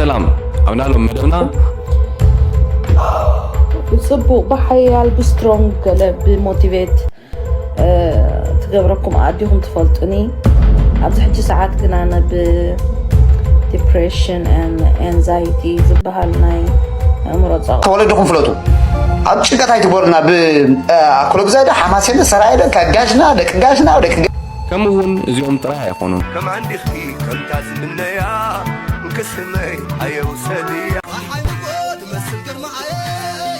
ሰላም፣ ኣብ ናሎም መደብና ብፅቡቕ ብሓያል ብስትሮንግ ገለ ብሞቲቬት ትገብረኩም ኣዲኹም ትፈልጡኒ። ኣብዚ ሕጂ ሰዓት ግን ኣነ ብ ዲፕሬሽን ኤንዛይቲ ዝበሃል ናይ ኣእምሮ ፀቕ ተወለድኹም ፍለጡ። ኣብ ጭንቀት ኣይትግበሩና። ብኣክሎ ግዛይ ዶ ሓማሴን ዶ ሰራየ ዶ ካብ ጋሽና ደቂ ጋሽና ደቂ ከምኡ እውን እዚኦም ጥራይ ኣይኾኑን። ከም ዓንዲኺ ከምታ ዝምነያ እንክስመይ ኣየውሰድያ ፀሓይ ንጎ ትመስል ግርማኣየይ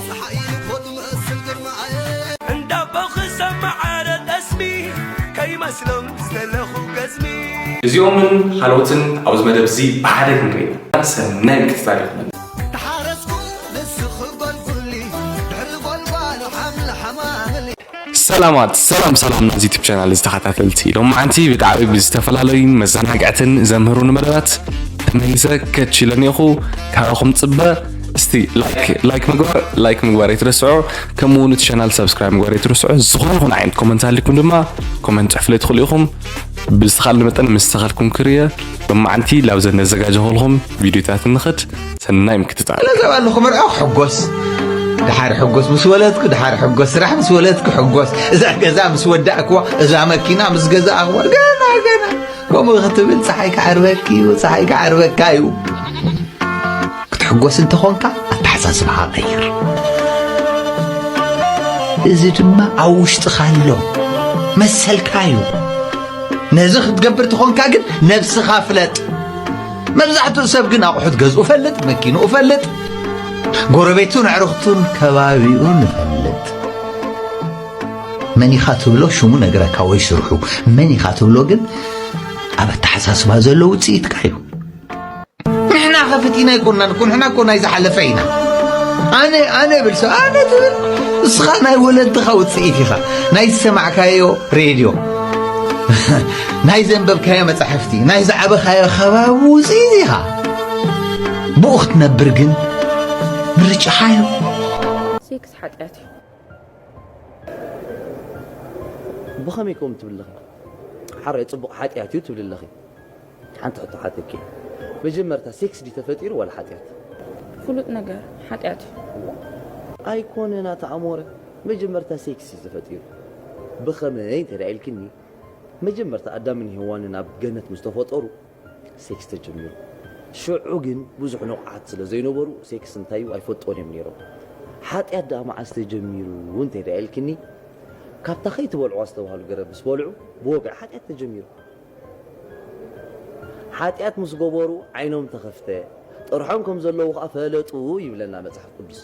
ፀሓይ ንጎ ትመስል ግርማኣየይ እንዳቦኺ ሰማዓረ ጠስሚ ከይመስሎም ዝተለኹ ገዝሚ እዚኦምን ካልኦትን ኣብዚ መደብ እዚ ብሓደ ክንርኢ ሰናይ ምክትታል ይኹነልና። ተሓረስኩ ንስኺ ጎልጉሊ ድሕሪ ጎልጓል ሓምሊ ሓማምሊ ሰላማት ሰላም ሰላም ናዚ ዩቱብ ቻናል ዝተኸታተልቲ ሎማዓንቲ ብጣዕሚ ብዝተፈላለዩ መዘናግዕትን ዘምህሩን መደባት ተመሊሰ ከችለኒ ኢኹ። ካባኹም ፅበ እስቲ ላይክ ላይክ ምግባር ላይክ ምግባር ኣይትረስዑ። ከምኡ እውን እቲ ቻናል ሳብስክራይብ ምግባር ኣይትረስዑ። ዝኾነ ይኹን ዓይነት ኮመንት ኣሊኩም ድማ ኮመንት ፅሕፍለይ ትኽእሉ ኢኹም። ብዝተኻለ መጠን ምስ ተኻልኩም ክርየ ሎማዓንቲ ላብዘን ነዘጋጀኹልኹም ቪዲዮታት ንኽድ። ሰናይ ምክትታል። ለዘብ ኣለኹ መርዓ ክሕጎስ ድሓር ሕጎስ ምስ ወለድኩ ድሓር ሕጎስ ስራሕ ምስ ወለድኩ ሕጎስ እዛ ገዛ ምስ ወዳእክዋ እዛ መኪና ምስ ገዛእኽዋ ገና ገና ከምኡ ክትብል ፀሓይ ክዓርበኪ እዩ ፀሓይ ክዓርበካ እዩ ክትሕጎስ እንተኾንካ ኣተሓሳስባኻ ቀይር እዚ ድማ ኣብ ውሽጥኻ ኣሎ መሰልካ እዩ ነዚ ክትገብር ተኾንካ ግን ነብስኻ ፍለጥ መብዛሕትኡ ሰብ ግን ኣቑሑት ገዝኡ ፈልጥ መኪንኡ ፈልጥ ጎረቤቱን ኣዕርኽቱን ከባቢኡን ፈልጥ መን ኢኻ ትብሎ ሽሙ ነግረካ ወይ ስርሑ መን ኢኻ ትብሎ ግን ኣብ ኣተሓሳስባ ዘሎ ውፅኢትካ እዩ ንሕና ከፍቲና ኣይኮናን እኮ ንሕና እኮ ናይ ዝሓለፈ ኢና ኣነ ኣነ ብል ሰብ ኣነ ትብል እስኻ ናይ ወለድኻ ውፅኢት ኢኻ ናይ ዝሰማዕካዮ ሬድዮ ናይ ዘንበብካዮ መፃሕፍቲ ናይ ዝዓበኻዮ ከባቢ ውፅኢት ኢኻ ብኡ ክትነብር ግን ምርጫኻ እዩ ሴክስ ሓጢኣት እዩ። ብኸመይ ከምኡ ትብሊ ኣለኺ? ሓራይ ጽቡቕ ሓጢኣት እዩ ትብሊ ኣለኺ። ሓንቲ ሕቶ ሓተኪ። መጀመርታ ሴክስ ድዩ ተፈጢሩ ዋላ ሓጢኣት? ፍሉጥ ነገር ሓጢኣት እዩ። ኣይኮነን ኣታ ኣሞረ፣ መጀመርታ ሴክስ እዩ ተፈጢሩ። ብኸመይ እንተ ደኣ ኢልክኒ፣ መጀመርታ ኣዳምን ሄዋንን ኣብ ገነት ምስ ተፈጠሩ፣ ሴክስ ተጀሚሩ። ሽዑ ግን ብዙሕ ንቑሓት ስለ ዘይነበሩ ሴክስ እንታይ እዩ ኣይፈልጥዎን እዮም ነይሮም። ሓጢኣት ደኣ መዓስ ተጀሚሩ እንተ ደኣ ኢልክኒ፣ ካብታ ከይትበልዕዋ ዝተባህሉ ገረብ ምስ በልዑ ብወግዒ ሓጢኣት ተጀሚሩ። ሓጢኣት ምስ ገበሩ ዓይኖም ተኸፍተ፣ ጥርሖም ከም ዘለዉ ኸኣ ፈለጡ ይብለና መጽሓፍ ቅዱስ።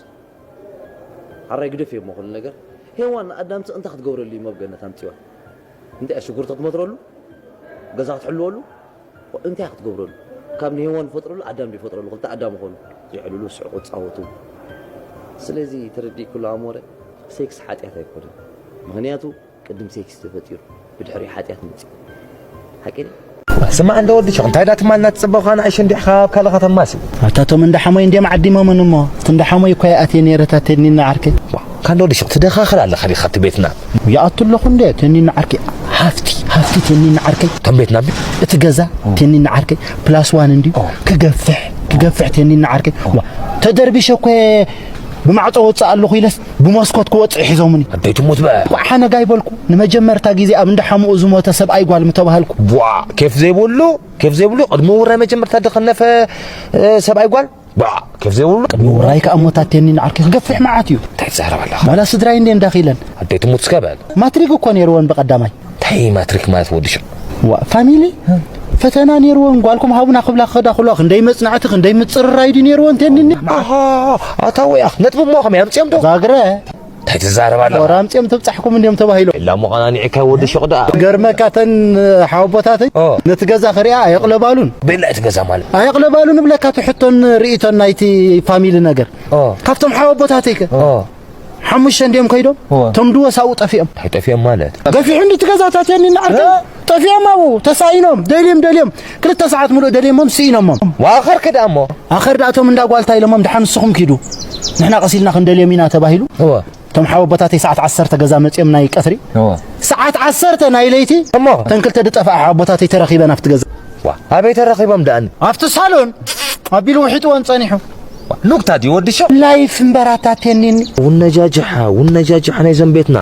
ሓራይ ግደፍዮ እሞ ኩሉ ነገር። ሄዋን ንኣዳም ስቕ እንታይ ክትገብረሉ እዩ ኣብ ገነት ኣምጺዋ? እንታይ እያ ሽጉርቲ ክትመትረሉ? ገዛ ክትሕልወሉ? እንታይ ክትገብረሉ? ካብ ንሄዋን ዝፈጥረሉ ኣዳም ድዩ ይፈጥረሉ? ክልተ ኣዳም ይኾኑ። ይዕልሉ፣ ይስሕቑ፣ ይጻወቱ። ስለዚ ተረዲእኩሉ ኣሞረ፣ ሴክስ ሓጢኣት ኣይኮነን። ምኽንያቱ ቅድም ሴክስ ተፈጢሩ፣ ብድሕሪኡ ሓጢኣት መጺኡ። ሓቂ ድዩ? ስማዕ እንደ ወዲ ሸቕ እንታይ ዳ ትማልና ትጽበኻ ንኣሽ እንዲሕኻ ኣብ ካልእ ከተማሲ ኣታቶም እንዳ ሓሞይ እንዲም ዓዲሞምን እሞ እቲ እንዳ ሓሞይ እኳ ይኣትየ ነይረ እታ ቴኒና ዓርከይ ካንዶ ድሽቕ ትደኻኽር ኣለኻ ዲኻ እቲ ቤትና ይኣቱ ኣለኹ እንደ ቴኒና ዓርከይ ሃፍቲ ሃፍቲ ቴኒና ዓርከይ እቶም ቤትና እቲ ገዛ ቴኒና ዓርከይ ፕላስ ዋን እንዲ ክገፍሕ ክገፍሕ ቴኒና ዓርከይ ተደርቢሸ እኮ ብማዕጾ ወፅእ ኣለኹ ኢለስ ብመስኮት ክወፅእ ሒዞምኒ ኣደይ ትሙት በ ቋዕ ሓነጋ ይበልኩ ንመጀመርታ ግዜ ኣብ እንዳ ሓሙኡ ዝሞተ ሰብኣይ ጓል ምተባሃልኩ ቧ ኬፍ ዘይብሉ ኬፍ ዘይብሉ ቅድሚ ውራይ መጀመርታ ድኸነፈ ሰብኣይ ጓል ቧ ኬፍ ዘይብሉ ቅድሚ ውራይ ከዓ ሞታት ቴኒን ዓርኪ ክገፍሕ መዓት እዩ እንታይ ትዛረብ ኣለኻ ዋላ ስድራይ እንደ እንዳኺለን ኣደይ ትሙት እስከ በል ማትሪክ እኮ ነይርወን ብቐዳማይ እንታይ ማትሪክ ማለት ወዲ ሽቕ ዋ ፋሚሊ ፈተና ነይርወን ጓልኩም ሃቡና ክብላ ክኸዳ ክሎ ክንደይ መጽናዕቲ ክንደይ ምጽርራይ ድዩ ነይርወን ቴኒኒ ኣታ ወያ ነጥቢ እሞ ከመይ ኣምፅኦም ዶ ዛግረ እንታይ ትዛረብ ኣለኻ ወራ ኣምፅኦም ተብፃሕኩም እንዲዮም ተባሂሎም ኢላ እሞ ኸና ንዒካይ ወዲ ሽቕ ደኣ ገርመካ ተን ሓወቦታተይ ኦ። ነቲ ገዛ ክሪኣ ኣየቕለባሉን ቤላ እቲ ገዛ ማለት ኣየቕለባሉን እብለካ እቲ ሕቶን ርእይቶን ናይቲ ፋሚሊ ነገር ኦ። ካብቶም ሓወቦታተይ ከ ኦ። ሓሙሽተ እንዲዮም ከይዶም እወ። ቶም ድወስ ኣብኡ ጠፊኦም እንታይ ጠፊኦም ማለት ገፊሑ እንዲ እቲ ገዛታት የኒና ዓርከይ ጠፊኦም ኣብኡ ተሳኢኖም ደልዮም ደልዮም ክልተ ሰዓት ሙሉእ ደልዮሞም ስኢኖሞም ዋኸር ክዳ እሞ ኣኸር ዳእቶም እንዳ ጓልታ ኢሎሞም ድሓን ንስኹም ኪዱ ንሕና ቀሲልና ክንደልዮም ኢና ተባሂሉ እወ። እቶም ሓወቦታተይ ሰዓት ዓሰርተ ገዛ መፂኦም ናይ ቀትሪ እወ። ሰዓት ዓሰርተ ናይ ለይቲ እሞ ተን ክልተ ድጠፍኣ ሓወቦታተይ ተረኺበን ኣብቲ ገዛ ዋ ኣበይ ተረኺቦም ደኣኒ ኣብቲ ሳሎን ኣቢሉ ውሒጥዎን ጸኒሑ። ሉክታ ድዩ ወዲ ሸው? ላይፍ እምበር ኣታ ቴኒኒ። ውነጃጅሓ፣ ውነጃጅሓ ናይ ዘንቤትና።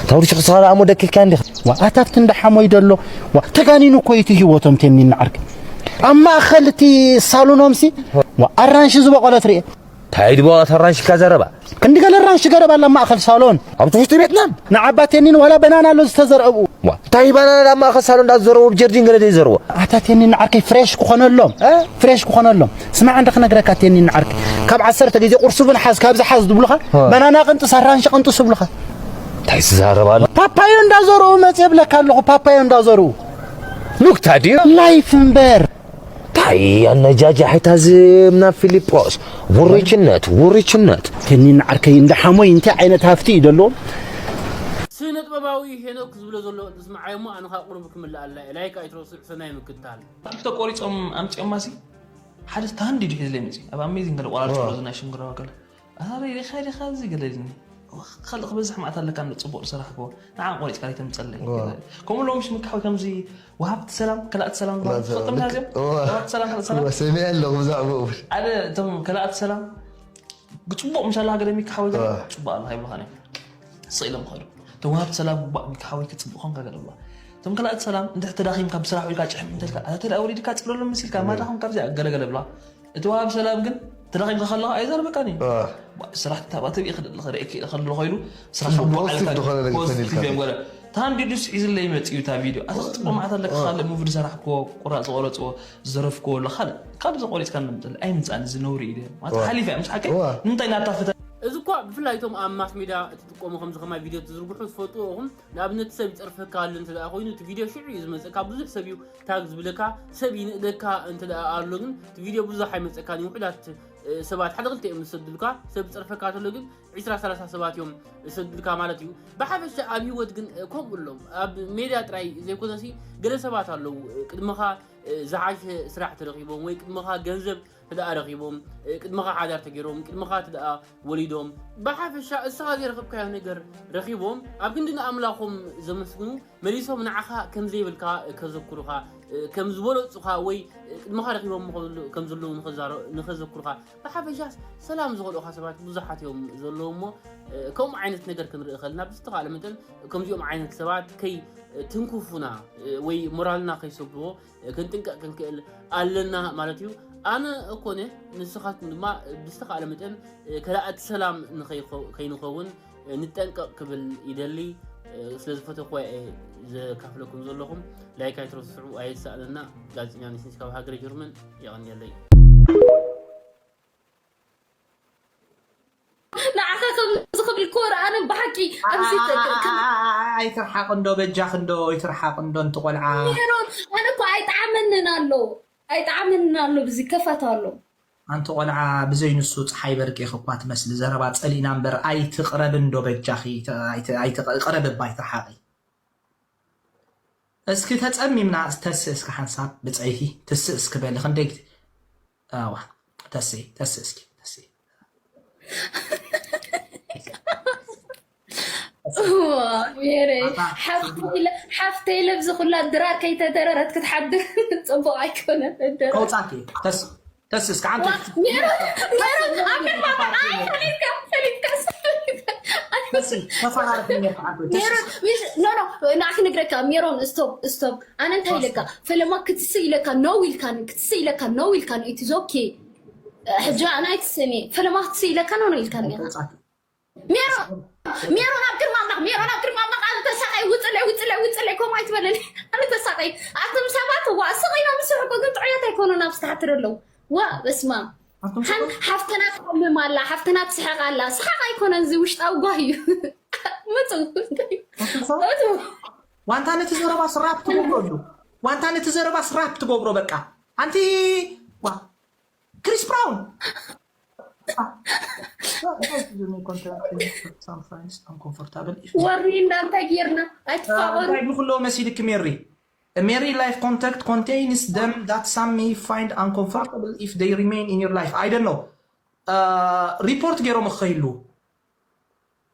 ታውሪ ሽኽ ሰኻላ ኣሞ ደኪልካ እንዲኻ። ዋ፣ ኣታት ክንዲ ሓሞይ ደሎ። ዋ፣ ተጋኒኑ እኮ እዩ እቲ ህይወቶም ቴኒኒ ዓርኪ። ኣብ ማእኸል እቲ ሳሎኖምሲ፣ ዋ፣ ኣራንሺ ዝበቖለት ርኤ። ታይ ድቦ ኣራንሺ ካዘረባ? ክንዲ ገለ ኣራንሺ ገረባ ኣላ ማእኸል ሳሎን። ኣብ ትሕቲ ቤትና? ንዓባ ቴኒን ዋላ በናና ኣሎ ዝተዘርአ ብኡ። ዋ፣ እንታይ ባናና ኣብ ማእኸል ሳሎን እንዳዘረዎ ብጀርዲን ገለ ደይ ዘረዎ? ኣታ ቴኒን ዓርከይ ፍሬሽ ክኾነሎም። እ? ፍሬሽ ክኾነሎም። ስማዕ እንደ ክነግረካ ቴኒን ዓርከይ። ካብ ዓሰርተ ግዜ ቁርሲ እውን ሓዝ፣ ካብዚ ሓዝ ዝብሉኻ፣ እ። በናና ቅንጥስ፣ ኣራንሺ ቅንጥስ ይብሉኻ። እንታይ ትዛረብ ኣሎ? ፓፓዮ እንዳዘርኡ መጽእ ብለካ ኣለኹ፣ ፓፓዮ እንዳዘርኡ። ሉክታ ድዩ? ላይፍ እምበር። ታይ ኣነጃጃሒታ ዝምና ፊሊጶስ፣ ውርችነት፣ ውርችነት። ቴኒን ዓርከይ እንደ ሓሞይ እንታይ ዓይነት ሃፍቲ እዩ ደሎ? ስነ ጥበባዊ ሄኖክ ዝብሎ ዘሎ ዝስምዓዮ እሞ ኣነ ኸኣ ቁሩብ ክምልኣላ እየ። ላይክ ኣይትረስዑ፣ ሰናይ ምክትታል። ቲክቶክ ቆሪጾም ኣምጺኦማ ሲ ሓደ ታንዲ ድዩ ሒዝለይ መጺኡ። ኣብ ኣሜዚንግ ገለ ቆራርጾ ዋ። ዘሎ ናይ ሽንግሮ ገለ። ኣረ ዲኻ ዲኻ እዚ ገለ ኢልኒ። ካልእ ክበዝሕ መዓት ኣለካ እንዶ ጽቡቕ ዝሰራሕክዎ። ንዓ ቆሪጽካ ከይተምጸለይ። ዋ። ከምኡ ሎምሽ ምካሓዊ ከምዚ ወሃብቲ ሰላም፣ ከላእቲ ሰላም ዝበሃሉ ከላእቲ ሰላም፣ ትፈልጦም ልክ፣ እዚኦም? ዋ። ወሃብቲ ሰላም፣ ከላእቲ ሰላም? ዋ፣ ሰሚዐ ኣለኹ ብዛዕባኡ። ሓደ እቶም ከላእቲ ሰላም ጽቡቕ ምሻላ ሃገር የሚካሓዊ ገለ ዋ። ጽቡቕ ኣሎ ሃይብሉኻን እዮም። ስቕ ኢሎም ይኸዱ። እቶም ወሃብቲ ሰላም ግቡእ ሚካሓዊ ክጽቡቕ ኾንካ ገለ ብላ። እቶም ከላእቲ ሰላም እንድሕር ተዳኺምካ ብስራሕ ውዒልካ ጭሕም እንተልካ፣ ኣታ ተደኣ ወሪድካ ጽለሎም መሲልካ፣ ዋ። ማዳ ኾንካ ኣብዚኣ ገለ ገለ ብላ። እቲ ወሃብ ሰላም ግን ተዳኺምካ ከለኻ ኣይዛረበካን እዩ። ኣህ። ባ-፣ ስራሕ ታባ ተቢኢ ክደሊ ክርኢ ክኢለ ከሎ ኮይኑ ስራሕ ፖዚቲቭ ብዓልካ ዝኾነ ነገር ፖዚቲቭ ተኒልካ እዮም እዩ። ገለ። ታንዲዱስ ሒዝለይ መጺኡ እታ ቪድዮ። ኣታ ጽቡቕ መዓት ኣለካ ኣህ። ካልእ ሙቪ ዝሰራሕክዎ፣ ቁራጽ ዝቆረጽዎ፣ ዝዘረፍክዎ ኣሎ ካልእ። ካብ እዚ ቆሪጽካ እንደምጠል ኣይምጻእን እዚ ነውሪ እዩ። ማለት ኣህ። ሓሊፋ እያ፣ ምስ ሓቂ እዋ። ንምንታይ ናታ ፍተ-? እዚ እኳ ብፍላይ እቶም ኣብ ማስ ሜድያ እትጥቀሙ ከምዚ ከማይ ቪድዮ ትዝርግሑ ዝፈልጥዎ ኢኹም። ንኣብነት ሰብ ይጸርፈካ ኣሎ እንተ ደኣ ኮይኑ እቲ ቪድዮ ሽዑ እዩ ዝመጽእ። ካብ ብዙሕ ሰብ እዩ ታግ ዝብለካ ሰብ ይንእደካ እንተ ደኣ ኣሎ ግን እቲ ቪድዮ ብዙሕ ኣይመጸካን እዩ። ውሑዳት፣ እ፣ ሰባት ሓደ ክልተ እዮም ዝሰድልካ። ሰብ ዝጸርፈካ ተሎ ግን ዒስራ ሰላሳ ሰባት እዮም ዝሰድልካ ማለት እዩ። ብሓፈሻ ኣብ ህይወት ግን፣ እ፣ ከምኡ ኣሎም። ኣብ ሜድያ ጥራይ ዘይኮነሲ ገለ ሰባት ኣለዉ፣ እ፣ ቅድመኻ፣ እ፣ ዝሓሸ ስራሕ ተረኺቦም ወይ ቅድመኻ ገንዘብ እንተ ደኣ ረኺቦም፣ እ፣ ቅድመኻ ሓዳር ተገይሮም፣ ቅድመኻ እንተ ደኣ ወሊዶም፣ ብሓፈሻ እስኻ ዘይረኸብካዮ ነገር ረኺቦም፣ ኣብ ክንዲ ንኣምላኾም ዘመስግኑ፣ መሊሶም ንዓኻ ከም ዘይብልካ ከዘክሩኻ፣ እ፣ ከም ዝበለጹኻ ወይ፣ እ፣ ቅድመኻ ረኺቦም ከም ዘለዉ ንኸዛረ-፣ ንኸዘክሩኻ፣ ብሓፈሻስ ሰላም ዝኸልኡኻ ሰባት ብዙሓት እዮም ዘለዉ እሞ፣ እ፣ ከምኡ ዓይነት ነገር ክንርኢ ከለና ብዝተኻእለ መጠን ከምዚኦም ዓይነት ሰባት ከይ-፣ ትንክፉና፣ እ፣ ወይ ሞራልና ከይሰብርዎ፣ እ፣ ክንጥንቀቕ ክንክእል ኣለና ማለት እዩ። ኣነ እኮነ ንስኻትኩም ድማ ብዝተኻእለ መጠን፣ እ፣ ከላእቲ ሰላም ንኸይኸ-፣ ከይንኸውን፣ እ፣ ንጠንቀቕ ክብል ይደሊ። እ፣ ስለ ዝፈተኹዋ እየ ዘካፍለኩም ዘለኹም። ላይክ ኣይትረስዑ፣ ኣየሳእነና። ጋዜጠኛ ኒስኒስ ካብ ሃገረ ጀርመን፣ የቐንየለይ። ንዓኻ ከምዚ ክብል ኮር ኣነ ብሓቂ ኣብዚ ተ-፣ ተ-፣ ከም ኣይትርሓቕ እንዶ በጃኽ እንዶ ኣይትርሓቕ እንዶ እንቲ ቆልዓ። ሜሮን ኣነ እኮ ኣይጠዓመንን ኣሎ ኣይጠዓመንን ኣሎ ብዚ ከፋት ኣሎ። ኣንቲ ቆልዓ ብዘይ ንሱ ፀሓይ በርቂ እኳ ትመስሊ ዘረባ ፀሊእና እምበር ኣይትቕረብ እንዶ በጃኺ ተ-፣ ኣይት-፣ ኣይትቕ-፣ ቅረብ እባ ኣይትርሓቒ። እስኪ ተጸሚምና ተስእ እስኪ ሓንሳብ ብጸይቲ ትስእ እስኪ በሊ ክንደይ ግዜ ኣዋ ተስእ ተስእ እስኪ ተስእ ሜሬ ሓፍተይ ኢለ ኣብዚ ኩላ ድራር ከይተደረረት ክትሓድር ጽቡቕ ኣይኮነን። እደረ ከውጻኪ ተስ ተስ እስከ ዓንተ ሜሮን ሜሮን ኣብ ቅድሚ ኣምላኽ ኣይ ፈሊጥካ ፈሊጥካ ተስ ተፈራርሕኒ እኮ ዓንተ ተስ ሜሮን ሚሽ ኖ ኖ ንዓኺ ነግረካ ሜሮን ስቶፕ ስቶፕ ኣነ እንታይ ኢለካ ፈለማ ክትስእ ኢለካ ነው ኢልካኒ ክትስእ ኢለካ ነው ኢልካኒ it is okay ሕጂ ኣነ ኣይትስእኒ ፈለማ ክትስእ ኢለካ ነው ነው ኢልካኒ ኢኻ ከውጻኪ ሜሮን ሜሮን ኣብ ቅድሚ ኣምላኽ ሜሮን ኣብ ቅድሚ ኣምላኽ ኣነ ተሳቐይ ውፅለይ ውፅለይ ውፅለይ ከምኡ ኣይትበለኒ ኣነ ተሳቐይ ኣቶም ሰባት ዋ ስቕ ኢሎም ዝስሕቁ ግን ጥዑያት ኣይኮኑን ኣብዚ ተሓትር ኣለዉ ዋ በስማ ኣቶም ሓን ሰባት ሓፍትና ትሓምም ኣላ ሓፍትና ትስሕቕ ኣላ ስሓቕ ኣይኮነን እዚ ውሽጣዊ ጓህ እዩ መፁ ኣቶም ሰባት ዋንታ ነቲ ዘረባ ስራፕ ትገብሮ ኣሎ ዋንታ ነቲ ዘረባ ስራፕ ትገብሮ በቃ ኣንቲ ዋ ክሪስ ብራውን ወሪ እናንተ ጌርና ኣይትፋቐሩ እንታይ ብክሎ መሲልክ ሜሪ Mary life contact contains them that some may find uncomfortable if they remain in your life I don't know report ገይሮም ክኸይሉ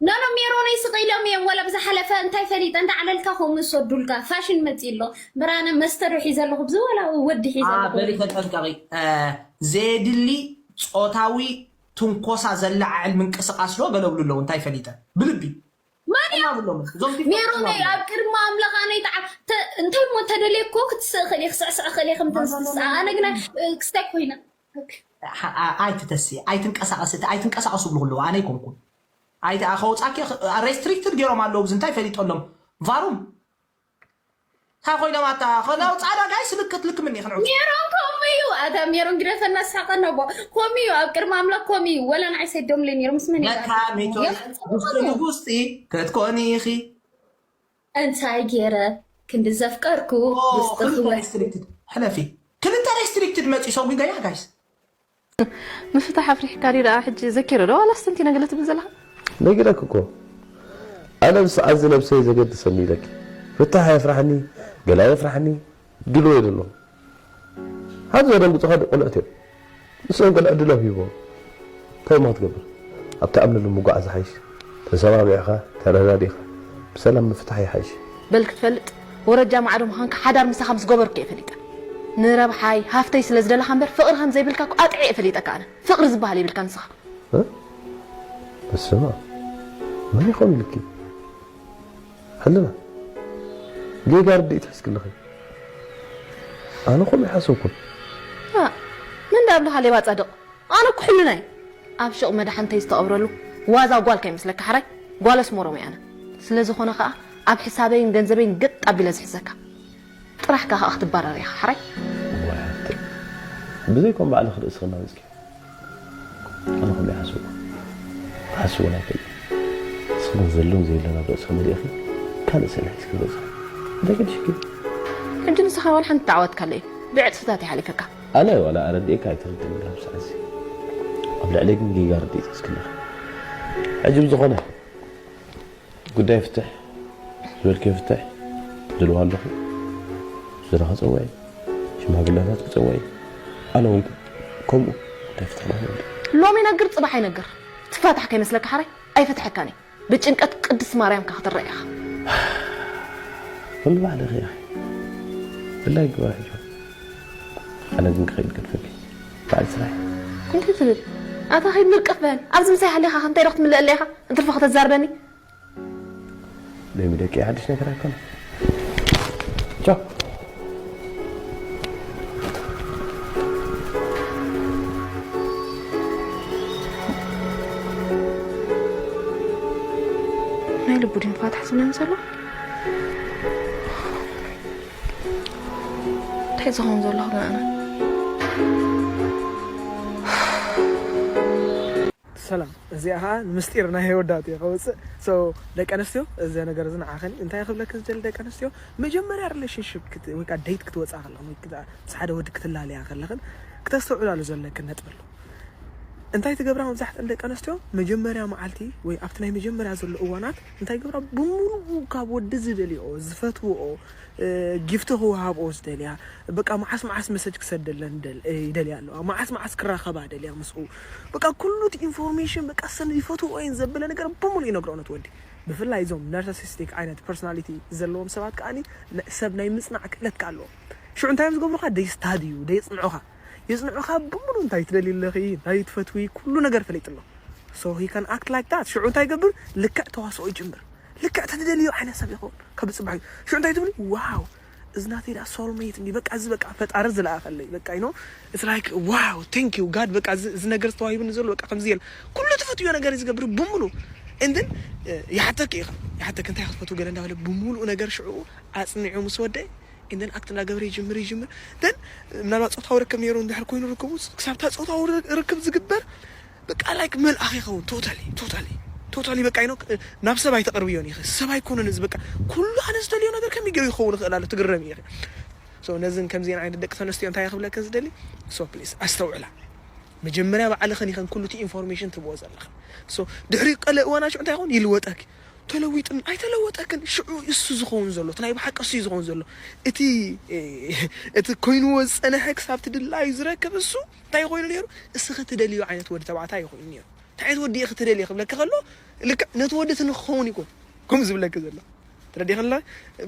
ኖኖ ሜሮነይ ስቕ ኢሎም እዮም ወላ ብዝሓለፈ እንታይ ፈሊጠ እንዳ ዓለልካ ከምኡ ዝሰዱልካ ፋሽን መፂ ኣሎ። ብራነ መስተ ዶ ሒዘ ኣለኹ ብዚ ወላ ወዲ ሒዘ ኣለኹ በሊ ተጠንቀቂ። ዘየድሊ ፆታዊ ትንኮሳ ዘለዓዕል ምንቅስቃስ ዶ ገለብሉ ኣለዉ እንታይ ፈሊጠ ብልቢ ማን እዩ ብሎም እዞም ሜሮነይ ኣብ ቅድሚ ኣምላኽ ኣነይ ተዓ እንታይ እሞ ተደልየ እኮ ክትስእ ክእል ክስዕስዕ ክእል ከም ተንስስ ኣነ ግና ክስታይ ኮይና ኣይትተሲ ኣይትንቀሳቀስ ኣይትንቀሳቀሱ ብሉ ኣለዉ ኣነ ኣይኮንኩም ኣይተ ከውፃኪ restricted ገይሮም ኣለዉ ብዚ እንታይ ፈሊጠሎም ቫሩም እንታይ ኮይኖም ኣታ ከናውፃ ዳጋይ ስልክት ልክምኒ ክንዑ ሜሮን ከምኡ እዩ ኣታ ሜሮን ግደፈና ሳቀ ነቦ ከምኡ እዩ ኣብ ቅድሚ ኣምላኽ ከምኡ እዩ ወላ ንዓይ ሰዶምለ ነይሩ ምስ መን ለካ ሜቶ ውስጢ ንጉስጢ ክትኮኒ ኢኺ እንታይ ገይረ ክንዲ ዘፍቀርኩ ውስጥኽወ restricted ሕለፊ ክልተ restricted መፂ ሰጉ ገያ ጋይስ ምፍታሕ ኣፍሪሕካ ዲ ደኣ ሕጂ ዘኪረ ዶ ዋላስ ተንቲነ ገለ ትብል ዘለኻ ነጊረክ እኮ ኣነ ምስ ኣዚ ነብሰይ ዘገድሰኒ ኢለኪ ፍታሕ የፍራሕኒ ገላ የፍራሕኒ ድልዎ የደሎ ሓዚ ዘደንግጹኻ ቆልዑት እዮም ንስኦም ገለ ዕድሎም ሂቦም እንታይ እሞ ክትገብር ኣብቲ ኣምንሉ ምጓዓዝ ዝሓይሽ ተሰማሚዕኻ ተረዳዲእኻ ብሰላም ምፍታሕ ይሓይሽ በል ክትፈልጥ ወረጃ ማዕዶ ምዃንካ ሓዳር ምሳኻ ምስ ገበርኩ እየ ፈሊጠ ንረብሓይ ሃፍተይ ስለ ዝደለኻ እምበር ፍቕሪ ከም ዘይብልካ እኮ ኣጥዒ እየ ፈሊጠካ ኣነ ፍቕሪ ዝበሃል የብልካ ንስኻ በስመ መን ይኾን ኢልኪ ሕልና ጌጋ ርድኢት ሒዝክልኺ ኣነ ኾም ይሓሰብኩን ምን ዳብልኻ ሌባ ጻድቕ ኣነ እኮ ሕልና እየ ኣብ ሹቕ መድሓንተይ ዝተቐብረሉ ዋዛ ጓል ከይመስለካ ሓራይ ጓል ኣስመሮም እየ ኣነ ስለ ዝኾነ ኸኣ ኣብ ሕሳበይን ገንዘበይን ግጥ ኣቢለ ዝሕዘካ ጥራሕካ ኸኣ ክትባረር ኢኻ ሓራይ ብዘይኮም ባዕልኺ ርእስኺ እናወፅኪ ኣነ ከምኡ ይሓስብ ክሓስብ እውን ኣይክእል ንስኺ ግን ዘሎን ዘየሎን ኣብ ርእስኺ መሊእኺ ካልእ ስእሊ ሒዝኪ ገፅኺ እንታይ ገድሽኪ ሕጂ ንስኻ ዋላ ሓንቲ ተዓወትካለይ ብዕፅፍታት ይሓሊፈካ ኣነ ዋላ ኣረዲእካ ኣይትርድእኒ ኣብዚ ሰዓት እዚ ኣብ ልዕለይ ግን ጌጋ ርድኢት ሒዝኪ ኣለኺ ሕጂ ብዝኾነ ጉዳይ ፍትሕ ዝበልክዮ ፍትሕ ዝልዋ ኣለኹ ዝረኸ ፀወዒ ሽማግለታት ክፀወዒ ኣነ እውን ከምኡ ጉዳይ ፍትሕ ማለት እዩ ሎሚ ይነግር ፅባሕ ይነግር ትፋታሕ ከይመስለካ ሓራይ ኣይፈትሐካን እየ ብጭንቀት ቅድስቲ ማርያምካ ክትረአ ኢኻ ኩሉ ባዕልኺ ኢኺ ብላይ ግባ ሕጂ ኣነ ግን ክኸይድ ገድፈኪ ባዕል ስራሕ እንታይ ትብል ኣታ ኸይድ ምርቅፍ በል ኣብዚ ምሳይ ሃሊኻ እንታይ ዶ ክትምልእ ኣለኻ እንትርፎ ከተዛርበኒ ሎሚ ደቂ ሓድሽ ነገር ኣይኮነ ቻው ናይ ልቡ ድንፋት ሓስብለን ዘሎ እንታይ ዝኸውን ዘለኹ ገና ሰላም እዚኣ ከዓ ንምስጢር ናይ ወዳት እየ ከውፅእ ደቂ ኣንስትዮ እዚ ነገር እዚ ንዓኸን እንታይ ክብለክ ዝደሊ ደቂ ኣንስትዮ መጀመርያ ሪሌሽንሽፕ ወይ ከዓ ደይት ክትወፅኣ ከለኽን ወይ ምስ ሓደ ወዲ ክትላለያ ከለኽን ክተስተውዕላሉ ዘለክን ነጥቢ ኣሎ እንታይ ትገብራ መብዛሕትአን ደቂ ኣንስትዮ መጀመርያ መዓልቲ ወይ ኣብቲ ናይ መጀመርያ ዘሎ እዋናት እንታይ ገብራ ብምሉኡ ካብ ወዲ ዝደልኦ ዝፈትውኦ ጊፍቲ ክወሃብኦ ዝደልያ በቃ መዓስ መዓስ መሰጅ ክሰደለን ይደልያ ኣለዋ መዓስ መዓስ ክራኸባ ደልያ ምስኡ በቃ ኩሉ እቲ ኢንፎርሜሽን በቃ ሰን ይፈትዎ እየን ዘበለ ነገር ብምሉ ይነግረኦ ነት ወዲ ብፍላይ እዞም ናርሲሲስቲክ ዓይነት ፐርሶናሊቲ ዘለዎም ሰባት ከዓኒ ሰብ ናይ ምፅናዕ ክእለት ከ ኣለዎም ሽዑ እንታይ እዮም ዝገብሩካ ደይስታድዩ ደይፅንዑካ የፅንዑካ ብምሉ እንታይ ትደልዩ ኣለኺ እንታይ ትፈትዊ ኩሉ ነገር ፈሊጡ ኣሎ so he can act like that ሽዑ እንታይ ይገብር ልክዕ ተዋስኦ ይጅምር ልክዕ ተትደልዮ ዓይነት ሰብ ይኸውን ካብ ፅባሕ እዩ ሽዑ እንታይ ትብል ዋው እዚ ናተይ ዳ soulmate እንዲ በቃ እዚ በቃ ፈጣሪ ዝለኣኸለይ በቃ you know it's like wow thank you God በቃ እዚ ነገር ዝተዋሂብኒ ዘሎ በቃ ከምዚ የለ ኩሉ ትፈትዮ ነገር ዝገብር ብምሉ and then ይሓተክ ኢኻ ይሓተክ እንታይ ክትፈትው ገለ እንዳበለ ብምሉኡ ነገር ሽዑ ኣፅኒዑ ምስ ወደ and then ኣክት እንዳገበረ ይጅምር ይጅምር then ምናልባት ፆታዊ ርክብ ነይሩ እንድሕር ኮይኑ ርክቡ ክሳብታ ፆታዊ ርክብ ዝግበር በቃ like መልኣኽ ይኸውን totally totally totally በቃ ይኖ ናብ ሰብ ኣይተቅርብዮን ኢኺ ሰብ ኣይኮነን እዚ በቃ ኩሉ ኣነ ዝደልዮ ነገር ከመይ ገይሩ ይኸውን ይኽእል ኣሎ ትግረም ኢኺ so ነዝን ከምዚን ዓይነት ደቂ ተነስትዮ እንታይ ክብለክን ዝደሊ so please ኣስተውዕላ መጀመርያ ባዕልኽን ኢኸን ኩሉ እቲ ኢንፎርሜሽን ትብዎ ዘለኽን so ድሕሪ ቀለ እዋና ሽዑ እንታይ ይኸውን ይልወጠኪ ተለዊጥን ኣይተለወጠክን ሽዑ እሱ ዝኸውን ዘሎ እቲ ናይ ብሓቂ እሱ ዝኸውን ዘሎ እቲ እቲ ኮይንዎ ዝፀንሐ ክሳብ ትድላዩ ዝረክብ እሱ እንታይ ኮይኑ ነይሩ እስኺ ትደልዩ ዓይነት ወዲ ተባዕታይ ኮይኑ ነይሩ እንታይ ዓይነት ወዲ ኢኺ ትደልዪ ክብለኪ ከሎ፣ ልክዕ ነቲ ወዲ እቲ ንክኸውን እዩ እኮ ከምኡ ዝብለኪ ዘሎ። ተረዲእክላ?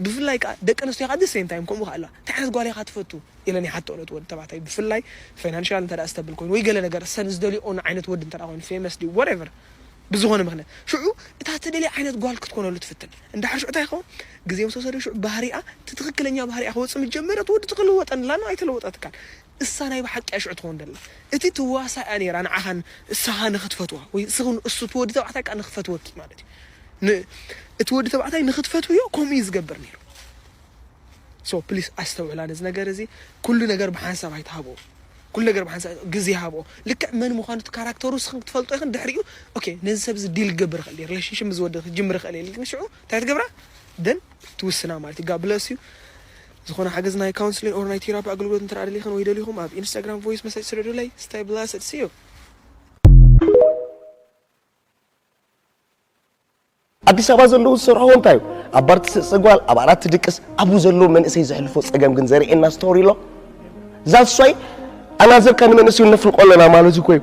ብፍላይ ከዓ ደቂ ኣንስትዮ ከዓ the same time ከምኡ ከዓ ኣለዋ። እንታይ ዓይነት ጓል ኢኻ ትፈቱ? ኢለን ይሓትኦ ነቲ ወዲ ተባዕታይ። ብፍላይ ፋይናንሻል እንተ ደኣ ስተብል ኮይኑ ወይ ገለ ነገር ሰን ዝደልዮኦን ዓይነት ወዲ እንተ ደኣ ኮይኑ፣ ፌመስ ድዩ፣ whatever፣ ብዝኾነ ምኽንያት። ሽዑ እታ ትደልያ ዓይነት ጓል ክትኮነሉ ትፍትን። እንድሕር ሽዑ እንታይ ይኸውን? ግዜ ምስ ወሰደ ሽዑ ባህሪኣ፣ እቲ ትኽክለኛ ባህሪኣ ክወፅእ ምስ ጀመረ፣ እቲ ወዲ ትኽልወጠን ኣላ፣ ኣይተለወጠትካን። እሳ ናይ ብሓቂ እያ ሽዑ ትኸውን ደላ። እቲ ትዋሳእ እያ ነይራ ንዓኻን እሳኻ ንኽትፈትዋ፣ ወይ እስኺ ንእሱ እቲ ወዲ ተባዕታይ ከኣ ንኽፈትወኪ ማለት እዩ። ን-፣ እቲ ወዲ ተባዕታይ ንኽትፈትውዮ ከምኡ እዩ ዝገብር ነይሩ። So please ኣስተውዕላ ነዚ ነገር እዚ። ኩሉ ነገር ብሓንሳብ ኣይትሃብኦ። ኩሉ ነገር ብሓንሳብ ግዜ ሃብኦ። ልክዕ መን ምዃኑ እቲ ካራክተሩ እስኺ ክትፈልጦ ኢኽን ድሕሪኡ፣ ኦኬ፣ ነዚ ሰብ እዚ ዲል ክገብር ይኽእል እየ፣ ሪሌሽንሽፕ ምስ ወዲ ክጅምር ይኽእል እየ ኢልክን ሽዑ እንታይ ትገብራ? ደን ትውስና ማለት እዩ። God bless you። ዝኾነ ሓገዝ ናይ ካውንስሊንግ ኦር ናይ ቴራፒ ኣገልግሎት እንተ ደኣ ደሊኽን ወይ ደሊኹም ኣብ ኢንስታግራም ቮይስ መሰጅ ስደዱለይ። Stay blessed። See you። ኣዲስ ኣበባ ዘለዉ ዝሰርሕዎ እንታይ እዩ? ኣብ ባር ትስዕስዕ ጓል፣ ኣብ ዓራት ትድቅስ፣ ኣብኡ ዘለዉ መንእሰይ ዘሕልፎ ጸገም ግን ዘርእየና ስቶሪ ኣሎ። That's why ኣናዘርካ ንመንእሰዩ ነፍልቆ ኣለና ማለት እኮ እዩ።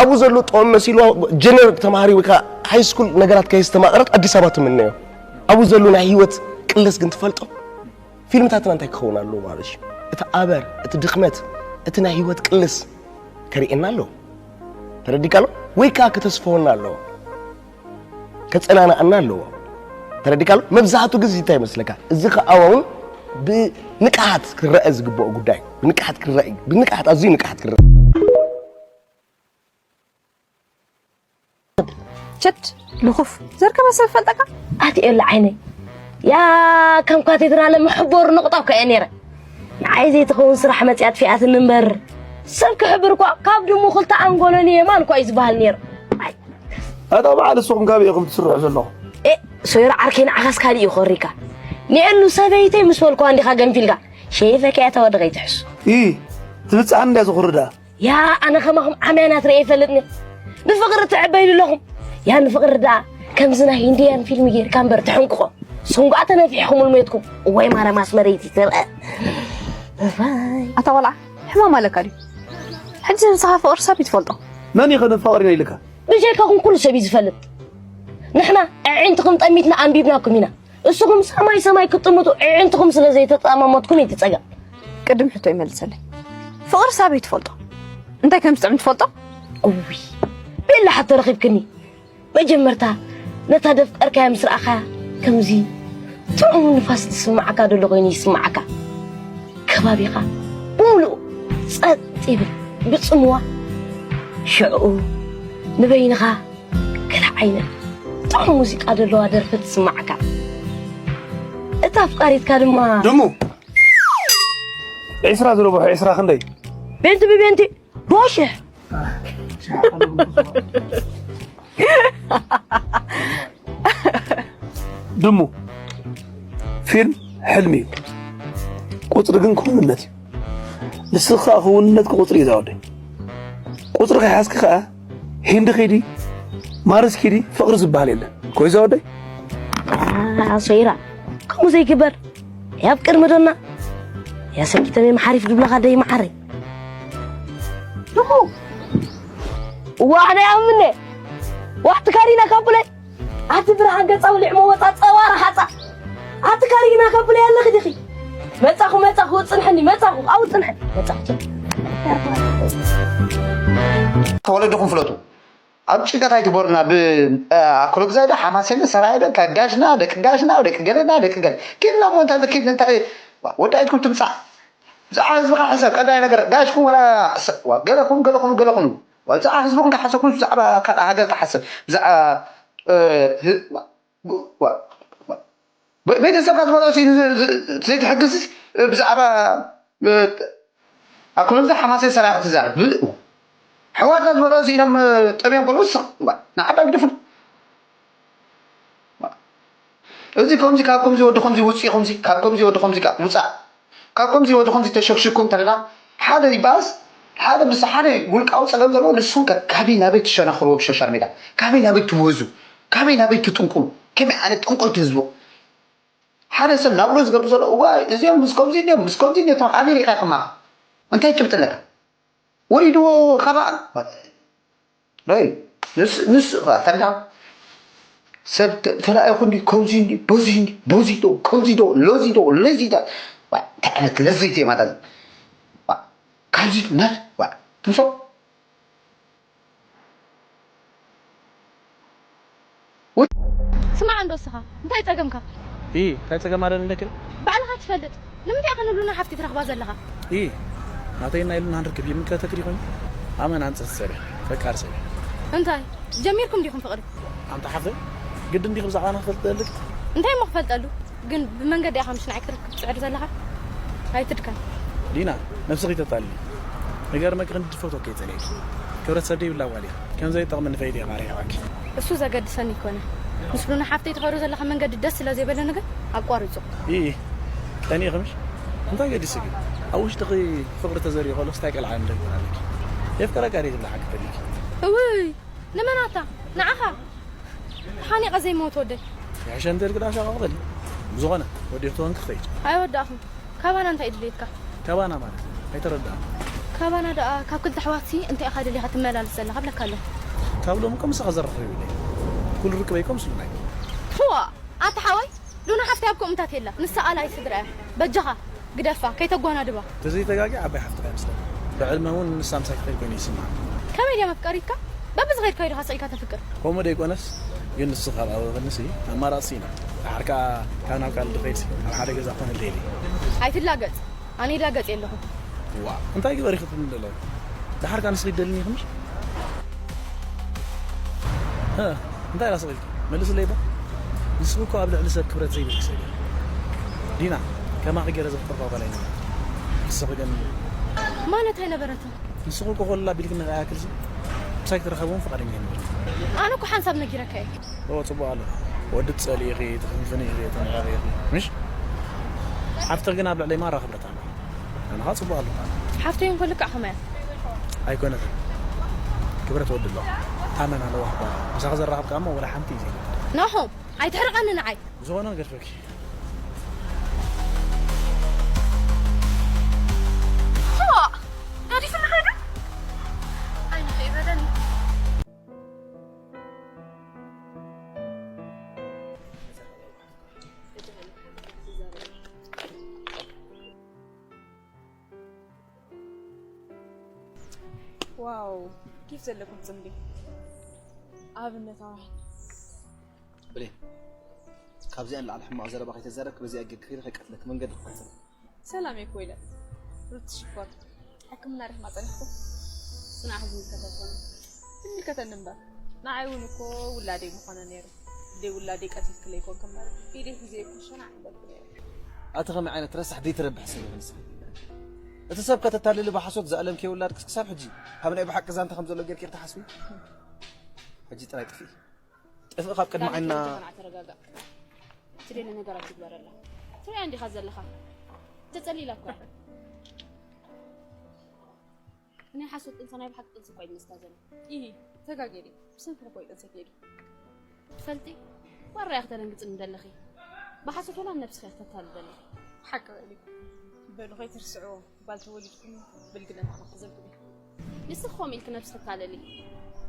ኣብኡ ዘሎ ጥዑም መሲልዋ ጀነር ተማሃሪ ወይ ከዓ ሃይ ስኩል ነገራት ከየስተማቐረት ኣዲስ ኣበባ ትምነዮ። ኣብኡ ዘሎ ናይ ህይወት ቅልስ ግን ትፈልጦ? ፊልምታትና እንታይ ክኸውን ኣለዎ ማለት እዩ? እቲ ኣበር፣ እቲ ድኽመት፣ እቲ ናይ ህይወት ቅልስ ከርእየና ኣለዎ። ተረዲእካ ኣሎ? ወይ ከዓ ከተስፈወና ኣለዎ። ከጸናንኣና ኣለዎ። ተረዲእካ ኣሎ? መብዛሕትኡ ግዜ እንታይ ይመስለካ? እዚ ከኣ እውን ብንቅሓት ክረአ ዝግብኦ ጉዳይ እዩ። ብንቅሓት ክረአ እዩ። ብንቅሓት፣ ኣዝዩ ንቅሓት ክረአ። ችድ ልኹፍ ዘርከበ ሰብ ፈልጠካ ኣትኤሉ ዓይነይ ያ ከም ካቴድራለ መሕቦር ንቕጣ እኮ እየ ነይረ። ንዓይ ዘይትኸውን ስራሕ መፅያ ኣጥፊኣትኒ እምበር ሰብ ክሕብር እኳ ካብ ድሙ ክልተ ኣንጎሎን የማን እኳ እዩ ዝበሃል ነይሩ። ኣይ፣ ኣታ በዓል ንስኹም ካበይ ኢኹም ትስርሑ ዘለኹም? ኤ፣ ሶይራ ዓርከይ ንዓኻስ ካሊእ እዩ ክወሪካ። ንኤሉ ሰበይተይ ምስ በልኩዋ እንዲኻ ገንፊልካ ሸይፈከያ ተወዲ ከይትሕሱ። ኢ፣ ትብፅሓኒ እንድያ ዝኹርዳ። ያ ኣነ ከማኹም ዓምያናት ርኤ ይፈልጥኒ። ብፍቕሪ ትዕበይሉ ኣለኹም። ያ ንፍቕሪ ደኣ ከምዚ ናይ ሂንድያን ፊልም ጌርካ እምበር ትሕንቅቖ። ስንጓዕ ተነፊሕኹምሉ ሜትኩም። እዋይ ማርያም ኣስመረይቲ ትርአ። እዋይ። ኣታ ቆልዓ ሕማም ኣለካ ድዩ? ሕጂ ንስኻ ፍቕሪ ሰብ ይትፈልጦ። መን እዩ ከ ንፋቐር ኢና ኢልካ? ብጀይካኹም ኩሉ ሰብ እዩ ዝፈልጥ። ንሕና ኣዒንትኹም ጠሚትና ኣንቢብናኩም ኢና። እስኹም ሰማይ ሰማይ ክትጥምቱ ኣዒንትኹም ስለ ዘይተጠማመትኩም እዩ እቲ ጸገም። ቅድም ሕቶ ይመልሰለይ። ፍቕሪ ሳበይ ትፈልጦ? እንታይ ከም ዝጥዕም ትፈልጦ? እውይ ቤላ ሕቶ ረኺብክኒ። መጀመርታ ነታ ደፍቀርካያ ምስ ረኣኻያ ከምዚ ጥዑም ንፋስ ዝስምዓካ ዘሎ ኮይኑ ይስምዓካ። ከባቢኻ ብምሉኡ ጸጥ ይብል ብጽምዋ። ሽዕኡ ንበይንኻ ገለ ዓይነት ጥዑም ሙዚቃ ዘለዋ ደርፊ ትስምዓካ። እታ ኣፍቃሪትካ ድማ ድሙ ዒስራ ዝረብሖ ዒስራ ክንደይ? ቤንቲ ብቤንቲ ብሽሕ ድሙ ፊልም ሕልሚ እዩ። ቁፅሪ ግን ክውንነት እዩ። ንስኻ ከዓ ክውንነትካ ቁፅሪ እዩ ዛወደይ። ቁፅሪ ከይሓዝኪ ከዓ ሂንዲ ኪዲ ማርስ ኪዲ ፍቕሪ ዝበሃል የለን። ኮይ ዛወደይ ኣሶይራ ከምኡ ዘይግበር ያብ ቅድሚ ዶና ያሰኪተመ መሓሪፍ ድብለኻ ደይ መዓረይ ድኹ ዋሕደ ያምነ ዋሕቲ ካሪና ካቡለይ ኣቲ ብርሃን ገጻ ውሊዕ መወጻ ጸዋራ ሓጻ ኣቲ ካሪና ካቡለይ ኣለኺ ዲኺ መጻኹ መጻኹ ጽንሐኒ መጻኹ ኣው ጽንሐ መጻኹ ተወለድኹም ፍለጡ። ኣብ ጭንቀት ኣይትግበሩና። ብኣክሎ ግዛይ ዶ ሓማሴን ዶ ሰራየ ዶ እንታይ ጋሽና ደቂ ጋሽና ደቂ ገለና ደቂ ገለ ኪድና ሞ እንታይ ኪድ እንታይ ወዲ ኣይትኩም ትምጻእ። ብዛዕባ ህዝብኻ ሕሰብ ቀዳይ ነገር ጋሽኩም ወላ ገለኹም ገለኹም ገለኹም ብዛዕባ ህዝብኹም ተሓሰብኩም ብዛዕባ ካልእ ሃገር ተሓሰብ ብዛዕባ ቤተሰብካ ዝበልዖ ዘይትሕግዝ ብዛዕባ ኣኮሎዚ ሓማሴን ሰራቂ ትዛረብ ሕዋትና ዝበልዖ ኢሎም ጠብዮም ከለዉ ንዓባ ግደፉ እዚ ከምዚ ካብ ከምዚ ወዲ ከምዚ ውፅኢ ከምዚ ካብ ከምዚ ወዲ ከምዚ ውፃእ ካብ ከምዚ ወዲ ከምዚ ተሸክሽኩም እንተለና ሓደ ይበኣስ ሓደ ምስ ሓደ ውልቃዊ ፀገም ዘለዎ ንስኹም ከ ካበይ ናበይ ትሸናኽርዎ ብሶሻል ሜድያ ካበይ ናበይ ትወዙ ካበይ ናበይ ትጥንቁሉ ከመይ ዓይነት ጠንቆልቲ ህዝቡ ሓደ ሰብ ናብሮ ዝገብር ዘሎ እዋ እዚኦም ምስ ከምዚ እንዲዮም ምስ ከምዚ እንዲዮ ተም ኣሜሪካ ከማ እንታይ ጭብጢ ኣለካ ወሪድዎ ካባኣ ይ ንስ ንስ ተረዳ ሰብ ተ- ተራእኹ እንዲ ከምዚ እንዲ በዚ እንዲ በዚ ዶ ከምዚ ዶ ለዚ ዶ ለዚ ዶ ዋ፣ እንታይ ዓይነት ለዘይቲ እየ ማለት ዋ፣ ካብዚ ነት ዋ ትምሶ ስማዕ እንዶ እስኻ እንታይ ጸገምካ? ኢ እንታይ ጸገም ኣለኒ ኢለክን? ባዕልኻ ትፈልጥ። ንምንታይ ኢኻ ንሉና ሓፍቲ ትረኽባ ዘለኻ? ኢ ናተይና ኢሉና ንርክብ ይምልከተክ ዲኾን? ኣመን ኣንጸት ሰብ እየ። ፈቃር ሰብ እየ። እንታይ ጀሚርኩም ዲኹም ፍቕሪ? ኣንታ ሓፍተይ ግድን ዲኺ ብዛዕባና ክፈልጥ ደልክ? እንታይ እሞ ክፈልጠሉ? ግን ብመንገዲ ኢኻ ምሽ ንዓይ ክትርክብ ትጽዕር ዘለኻ? ኣይትድከም። ዲና ነብስኺ ተታልሊ። ንገርመኪ ክንዲ ድፈትወኪ እየ ጸሊኤኪ። ክብረት ሰብ ደይብላ ጓል እያ። ከም ዘይጠቕመኒ ፈሊጠ እየ ቃልየ ኣሕዋኪ። እሱ ዘገድሰኒ ኣይኮነን። ምስ ሉና ሓፍተይ ትኸዶ ዘለኻ መንገዲ ደስ ስለ ዘይበለኒ ግን ኣቋርጾ። ኢኢ ቀኒእኺ ምሽ? እንታይ ገዲሱኪ? ኣብ ውሽጥኺ ፍቕሪ ተዘሪኡ ከሎስ ታይ ቀልዓ ንደግም ኣለኪ? የፍቅረካ ድየ ትብሊ ሓቂ ፈሊኪ? እውይ ንመን ኣታ ንዓኻ? ተሓኒቐ ዘይመውት ወደይ። ይሕሸ እንተ ኢልኪ ደኣ ሸቓቕ በሊ። ብዝኾነ ወዲእኺ ትኾንኪ ክኸይድ። ኣይወዳእኹን። ካባና እንታይ እዩ ድሌትካ? ካባና ማለት ኣይተረድኣን። ካባና ደኣ ካብ ክልተ ኣሕዋትሲ እንታይ ኢኻ ደሊኻ ትመላልስ ዘለኻ እብለካ ኣለኹ። ካብ ሎሚ እኮ ምሳኻ ዘራኽብ የብለይን። ኩሉ ርክበይ እኮ ምስ ሉና እዩ። ዋ ኣታ ሓወይ ሉና ሓፍተይ ኣብ ከምኡታት የላ። ንሳ ኣልኣይ ስድራ እያ። በጃኻ ግደፋ ከይተጓናድባ። ተዘይተጋግየ ዓባይ ሓፍትኻ እያ መስለኒ። ብዕድመ እውን ንሳ ምሳይ ትኸይድ ኮይኑ ይስምዓኒ። ከመይ ድያ መፍቀሪትካ? በብዝኸድካዮ ዲኻ ስቕ ኢልካ ተፍቅር? ከምኡ ደይኮነስ ግን ንሱ ካብ ኣበበንሲ ኣማራፂ ስኢና። ደሓር ከዓ ካብ ናብ ካልእ ድኸይድሲ ኣብ ሓደ ገዛ ክኾነለይ ኢለ። ኣይትላገፅ። ኣነ ይላገፅ የለኹን። ዋእ እንታይ ግበሪ ክትብልኒ ዘለኺ? ደሓር ከዓ ንስኺ ትደልኒ ኢኺ ምሽ? ሀ እንታይ ኢላ ስቕ ኢልኪ? መልስለይ እባ። ንስኺ እኮ ኣብ ልዕሊ ሰብ ክብረት ዘይብልኪ ሰብ ኢኺ። ዲና ከማኺ ገይረ ዘፍቅር ጓል ኣይነበረትን። ንስኺ ግን። ማለት ኣይነበረትን? ንስኺ እኮ ኮለል ኣቢልክኒ ከይኣክልሲ ምሳይ ክትራኸቢ እውን ፍቓደኛ ኣይነበርክን። ኣነ እኮ ሓንሳብ ነጊረካ እየ። እወ ጽቡቕ ኣሎ። ወዲ ትጸልኢ ኢኺ፣ ትኽንፍኒ ኢኺ፣ ተመራቒ ኢኺ። ምሽ? ሓፍትኺ ግን ኣብ ልዕለይ ማራ ክብረት ኣለዋ። ኣነኻ ጽቡቕ ኣሎ። ሓፍተይ እንኮ ልክዕ ከማያ። ኣይኮነትን። ክብረት ወዲ ኣለዋ። ኣመና ለዋህ ጓል እያ። ምሳኺ ዘራኽብ ከኣ እሞ ወላ ሓንቲ እዩ ዘይብላ። ናሆም ኣይትሕርቐኒ ንዓይ። ብዝኾነ ገድፈኪ። ዋ! ገዲፍኒ ኸይዱ? ኣይንኸ ይበለኒ። ዋው ኬፍ ዘለኩም ፅምዲ ኣብነታውያን ብሌን ካብዚኣ ንላዕሊ ሕማቕ ዘረባ ከይተዛረብኪ በዚኣ ጌርኪ ከይደ ከይቀትለኪ መንገዲ ክኸፍት ሰላም እየ ኮይለ ሩቲ ሽኮር ሕክምና ርሕማ ፀኒሕኩም ስንዓ ዝምልከት ኣይኮነን ዝምልከተኒ እምበር ንዓይ እውን እኮ ውላደይ ምኾነ ነይሩ ደይ ውላደይ ቀቲልክለይ ኮንክ እምበር ኢደይ ሒዘ እኮ ሸናዕ ምበልኩ ነይረ ኣቲ ከመይ ዓይነት ረሳሕ ደይትረብሕ ሰብ ኢኺ ንስኺ እቲ ሰብ ከተታልሊ ብሓሶት ዝኣለምክዮ ውላድክስ ክሳብ ሕጂ ካብ ናይ ብሓቂ ዛንታ ከም ዘሎ ጌርኪ ኢኺ ትሓስቢ ሕጂ ጥራይ ጥፍኢ ጥፍኢ ካብ ቅድሚ ዓይንና ተረጋጋእ ትደሊ ነገራት ትግበረላ ትሪኣ እንዲኻ ዘለኻ ተጸሊላ እኮ ናይ ሓሶት ጥንሲ ናይ ብሓቂ ጥንሲ እኳ እዩ ዝመስላ ዘሎ ኢሂ ተጋጌ ድዩ ብሰንኪ እኮ እዩ ጥንሲ ከይዱ ትፈልጢ ዋራ ኢኺ ተደንግጽኒ ዘለኺ ብሓሶት ወላ ነብስኺ ኢኺ ተታሊ ዘለኺ ሓቂ በሊ በሉ ከይትርስዕዎ ጓል ተወሊድኩም ብልግነት ኣመኽዘብኩም እዩ ንስኺ ከምኡ ኢልኪ ነብስኺ ተታልሊ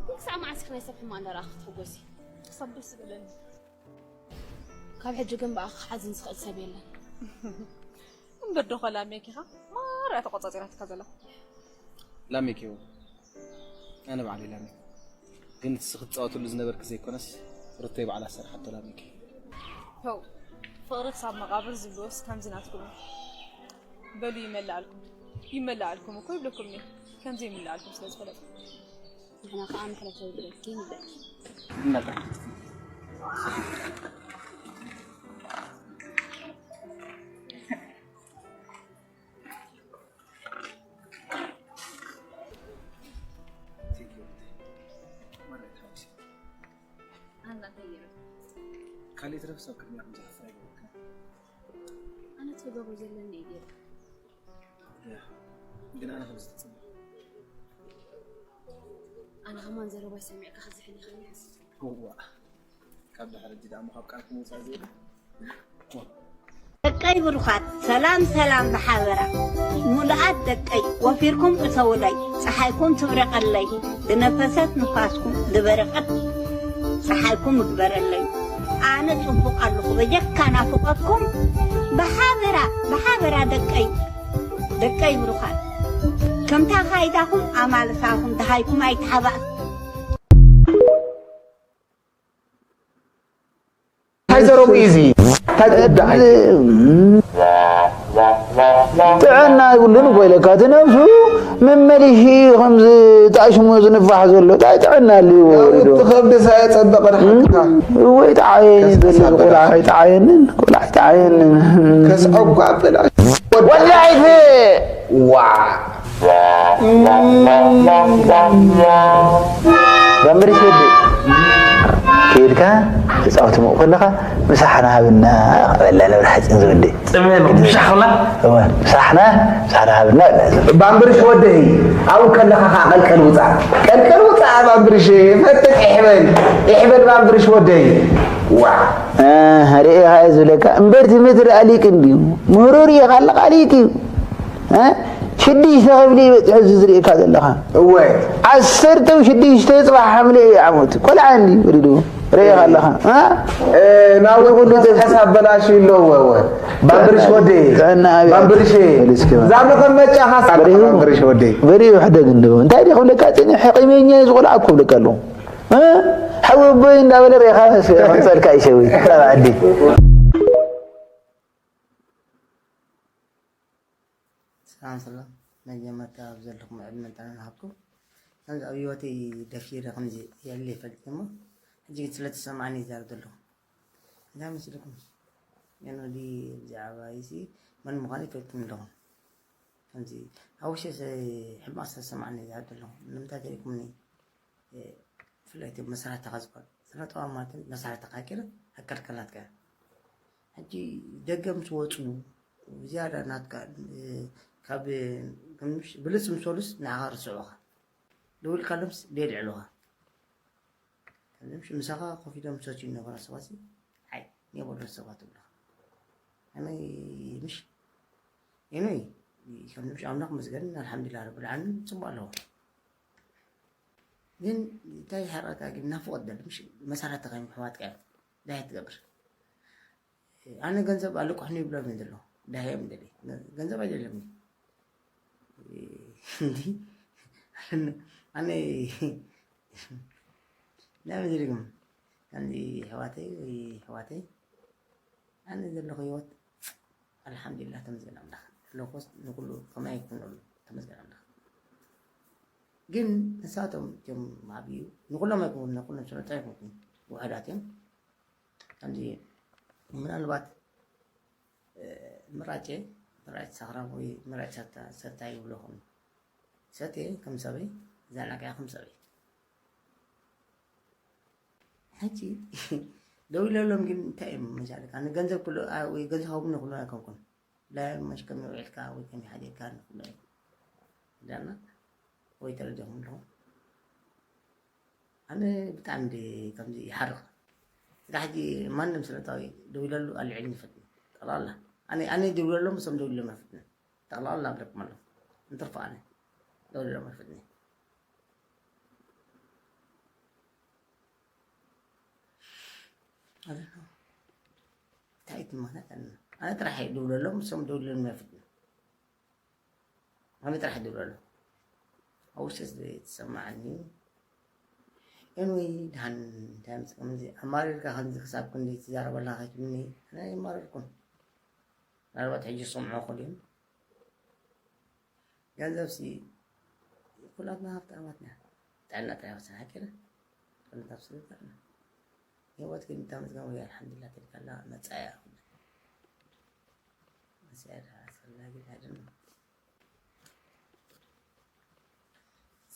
ግን ክሳዕ መዓስ ኢኺ ናይ ሰብ ሕማቕ እንዳረኣኺ ክትሕጎሲ ክሳብ ደስ ዝበለኒ ካብ ሕጂ ግን ብኣኺ ክሓዝን ዝኽእል ሰብ የለን እምበር ዶ ኸላሜኪኻ ማራ ተቆጻጺራትካ ዘላ ላሜኪ እዎ ኣነ ባዕለይ ላሜኪ ግን እቲ ስኺ ትጻወትሉ ዝነበርኪ ዘይኮነስ ሩተይ ባዕላ ዝሰርሓቶ ላሜኪ ተው ፍቕሪ ክሳብ መቓብር ዝብልዎስ ከምዚ ናትኩም እዩ በሉ ይመልኣልኩም ይመልኣልኩም እኮ ይብለኩም እየ ከምዚ ይምልኣልኩም ስለ ዝፈለጥኩ ንሕና ከዓ ምሕረት የውርደልኪ ንብለኪ ካልእ ትረፍ ሰብ ቅድሚያ ከም ዝሓፍር ኣይገበርክን ኣነ ትገብሮ ዘለኒ እዩ ገይረ ግን ኣነ ከምዚ ትፅበ ኣነ ከማን ዘረባይ ሰሚዕካ ክዝሕል ይኽእል ይሓስብ እዋ ካብ ድሕሪ እጂ ደኣ ካብ ቃልኪ ምውፃእ ዘይብል ደቂ ደቀይ ብሩኻት፣ ሰላም ሰላም ብሓበራ። ሙሉኣት ደቀይ፣ ወፊርኩም እተውለይ፣ ጸሓይኩም ትብረቐለይ፣ ዝነፈሰት ንፋስኩም ዝበረቐት ጸሓይኩም ይግበረለይ። ኣነ ጽቡቕ ኣለኹ፣ በጀካ ናፍቖትኩም ብሓበራ፣ ብሓበራ ደቀይ፣ ደቀይ ብሩኻት። ከምታ ካይዳኹም ኣማልሳኹም ደሃይኩም ኣይተሓባእ። እንታይ ዘረቡ እዩ እዚ? እንታይ ትዳዓይ? ጥዕና ይብሉን እኮ ኢለካ እቲ ነብሱ መመሊሺ ከምዚ ጣሽሙ ዝንፋሕ ዘሎ እንታይ ጥዕና ኣልዎ እቲ ከብዲ ሳየጸበቐ ንሓቅካ ወይ ጠዓየኒ ዘሎ ቆልዓ ኣይጠዓየንን ቆልዓ ኣይጠዓየንን ከስዐጓ በላ ወላይት ዋ መምርሽ ወዲ ከይድካ ተፃወት ምኡ ከለካ ምሳሕና ሃብና በላ ነብሪ ሓፂን ዝወዲ ጽምየ ምሻሕ ከላ እወ ምሳሕና ምሳሕና ሃብና በላ ባምብርሽ ወደይ ኣብኡ ከለኻ ከዓ ቀልቀል ውፃእ ቀልቀል ውፃእ ባምብርሽ ፈጥጥ ይሕበል ይሕበል ባምብርሽ ወደይ ዋ ርኤኻ እየ ዝብለካ እምበር ትምህርቲ ርኣ ሊቅ እንድዩ ምህሮ ርኢኻ ኣለኻ ሊቅ እዩ ሽዱሽተ ክፍሊ ይበፅሑ እዚ ዝርእካ ዘለኻ እወ ዓሰርተ ሽዱሽተ ፅባሕ ሓምለ እዩ ዓመቱ ቆልዓ እንዲ ወሊዱ ርእኻ ኣለኻ ናብዚ ኩሉ ዝሕሳብ በላሽ ኣለዎ እወ ባምብርሽ ወደ ጥዕና ኣብያ ባምብርሽ በል እስኪ። እዛ መቐመጫ ካስ በሪሁ። ባምብርሽ ወደ በሪሁ ሕደግ እንዶ እንታይ ዲ ክብለካ ፅኒሕ ሕቂመኛ እዩ ዝቆልዓ እኮ ብለካ ኣለኹ ሓወቦይ እንዳበለ ርእኻ ክምፀልካ ይሸዊ ዓዲ ሰላም ሰላም መጀመርታ ኣብ ዘለኹም ዕድመን ጥዕናን ይሃብኩም። ከምዚ ኣብ ህይወተይ ደፊረ ከምዚ የለ ይፈልጥ እሞ ሕጂ ግን ስለ ተሰማዕኒ ይዛረብ ዘለኹ። እንታይ መሲልኩም? ሜኖዲ ብዛዕባ እዚ መን ምዃኑ ይፈልጥኒ ኣለኹ። ከምዚ ኣብ ውሽጢ ሕማቕ ስለ ዝሰማዕኒ ይዛረብ ዘለኹ። ንምንታይ ተሪእኩምኒ? ብፍላይ እቲ መሳርሕትኻ ዝበሃል ስነ ጥበብ ማለት መሳርሕትኻ ገይረ ኣካልካ ናትካ ሕጂ ደገ ምስ ወፁ ዝያዳ ናትካ ካብ ብልፅ ምስ በሉስ ንዓኻ ርስዑኻ ደው ኢልካሎምስ ደየልዕሉኻ ከምዚ ምሽ ምሳኻ ኮፍ ኢሎም ዝሰትዩ ዝነበሩ ሰባት ኣይ ኔበሎ ሰባት ትብሎ ኣነ ምሽ ኤኖይ ከምዚ ምሽ ኣምላኽ መስገን ኣልሓምዱሊላህ ረብል ዓለሚን ፅቡቅ ኣለዎ ግን እንታይ ይሓርቀካ ግን ናፍቆት ደሊ ምሽ መሳርሕትኻ እዮም ኣሕዋትካ እዮም እንታይ ትገብር ኣነ ገንዘብ ኣለቁሕኒ ይብሎም እዮም ዘለዉ እንታይ እዮም ደሊ ገንዘብ ኣይደለም እንዲ ኣነ ናይ ምድሪ ግን ከምዚ ኣሕዋተይ ወይ ኣሕዋተይ ኣነ ዘለኹ ህይወት ኣልሓምዱሊላህ ተመስገን ኣምላኽ ኣለኹስ ንኩሉ ከማይ ኣይኮነሉ ተመስገን ኣምላኽ ግን ንሳቶም እቶም ዓብዩ ንኩሎም ኣይኮኑ ንኩሎም ስለ ጥራይ ኣይኮንኩን ውሕዳት እዮም ከምዚ ምናልባት ምራጭ ምራጭ ሳኽራም ወይ ምራጭ ሰታይ ይብሎ ኹም ሰትየ ከም ሰበይ ዛናቅያ ከም ሰበይ ሕጂ ደው ኢለሎም ግን እንታይ እዮም መሻለካ ንገንዘብ ክሎ ወይ ገንዘብ ሃቡኒ ክሎ ኣይኮንኩን ብላይ መሽ ከመይ ውዒልካ ወይ ከመይ ሓዲርካ ንክሎ ዳና ወይ ተረዲኹም ኣለኹም ኣነ ብጣዕሚ ድ ከምዚ ይሓርቕ ስጋ ሕጂ ማንም ስለታዊ ደው ኢለሉ ኣልዕልኒ ይፈትኒ ጠቕላላ ኣነ ኣነ ደው ኢለሎም እሶም ደው ኢሎም ኣይፈትኒ ጠቕላላ ኣብለኩም ኣለኹ እንትርፎ ኣነ ደው ኢሎም ኣይፈትኒ እንታይ እዩ እቲ ምኽንያት ኣለና ኣነ ጥራሕ እየ ድብለሎም እሶም ደውልሎም ኣይፍትን ኣነ ጥራሕ ድብለሎም ኣብ ውሽጢ ዝተሰማዓኒ ኤንወይ ድሓን እንታይ ምስ ከምዚ ኣማሪርካ ከምዚ ክሳብ ክንዲ ትዛረበላ ከይትብልኒ ኣነ ኣይማረርኩን ምናልባት ሕጂ ዝሰምዑ ክእል እዮም ገንዘብሲ ኩላትና ሃብታማት ኢና ጥዕና ጥራይ ወሰን ሓቂ ጥዕና ጥዕና ህይወት ግን ተመስገን ወይ ኣልሓምዱላ ተልካላ መፃያ መፅያ ኣስፈላጊ ኣይደለም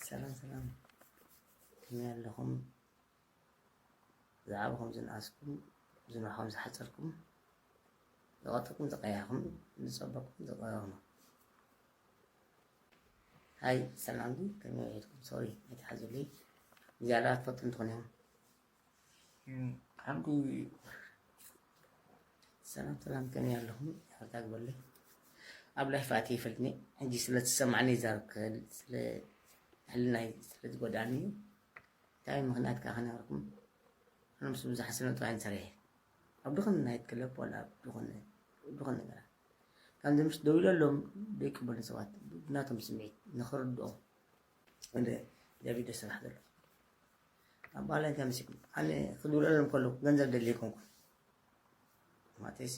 ሰላም ሰላም ከመይ ኣለኹም ዝዓበኹም ዝነኣስኩም ዝነውሓኹም ዝሓፀርኩም ዝቐጠኩም ዝቐያኹም ዝፀበኩም ዝቐረኹም ሃይ ሰላም ዲ ከመይ ውዒልኩም ሶሪ ኣይትሓዙለይ ዝያዳ ትፈልጡ እንትኾን ኢኹም ሓንኩ ሰላም ሰላም፣ ከመይ ኣለኹም? ይቅርታ ግበርለይ፣ ኣብ ላይፍ ኣትየ ይፈልጥኒ። ሕጂ ስለ ትሰማዕኒ ይዛረብ ክእል፣ ስለ ሕልናይ ስለ ዝጎዳኒ እዩ። እንታይ ምኽንያት ከኣ ክነግረኩም? ኣነ ምስ ብዙሓት ስነ ጥበባውያን ሰሪሐ፣ ኣብ ድኹን ናይት ክለብ ዋላ ኣብ ድኹን ድኹን ነገራት፣ ከምዚ ምስ ደው ኢለሎም ዘይቅበሉ ሰባት ብናቶም ስምዒት ንኽርድኦም እንደ ዳቪድ ስራሕ ዘሎ ኣብ ባህላ እንታይ መሲልኩም? ኣነ ክድውለሎም ከለኩ ገንዘብ ደልየ ኣይኮንኩን። ማለተይሲ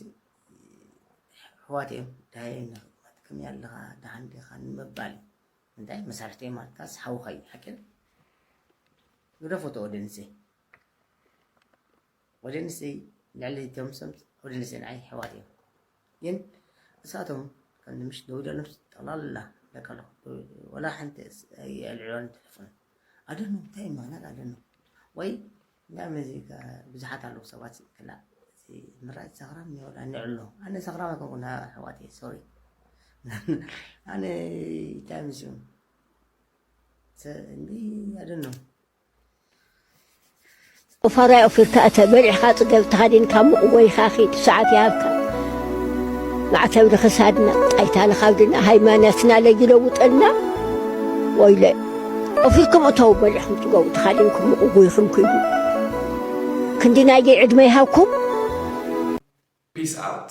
ኣሕዋት እዮም፣ ደሃይ እዮም፣ ከመይ ኣለኻ፣ ደሓን ዲኻ ንምባል እዩ። እንታይ መሳርሕቲ እዮም ማለትካስ ሓውኻ እዩ፣ ሓቂ ድዩ? ግደፎ እቲ ኦድየንሰይ። ኦድየንሰይ ልዕሊ እቶም ሰምት ኦድየንሰይ ንዓይ ኣሕዋት እዮም። ግን እሳቶም ከም ምሽ ደው ኢሎምስ ጠቕላላ ደቀሉ ወላ ሓንቲ የልዕሎን ትሕፉን ኣደኑ እንታይ ምኽንያት ኣደኑ ወይ እንዳ መዚ ብዙሓት ኣለዉ ሰባት ክላ ምራጭ ሰኽራም ወላ ንዕሎ ኣነ ሰኽራም ኣይኮንኩን ኣሕዋት ሶሪ ኣነ እንታይ ምስዩ እንዲ ኣደኑ ቁፋራይ ኦፊርካ እተ በሊዕኻ ጽገብ ተኸዲንካ ምቕወይኻ ኺድ ሰዓት ይሃብካ። ማዕተብ ንኽሳድና ጣይታ ንኻብድና ሃይማኖትና ለይለውጠልና ወይለ ኦፊርኩም እተው በሊዕኹም ጽገቡ ተኻዲንኩም ምቕወይኹም ኪዱ ክንዲ ናየይ ዕድመ ይሃብኩም። Peace out.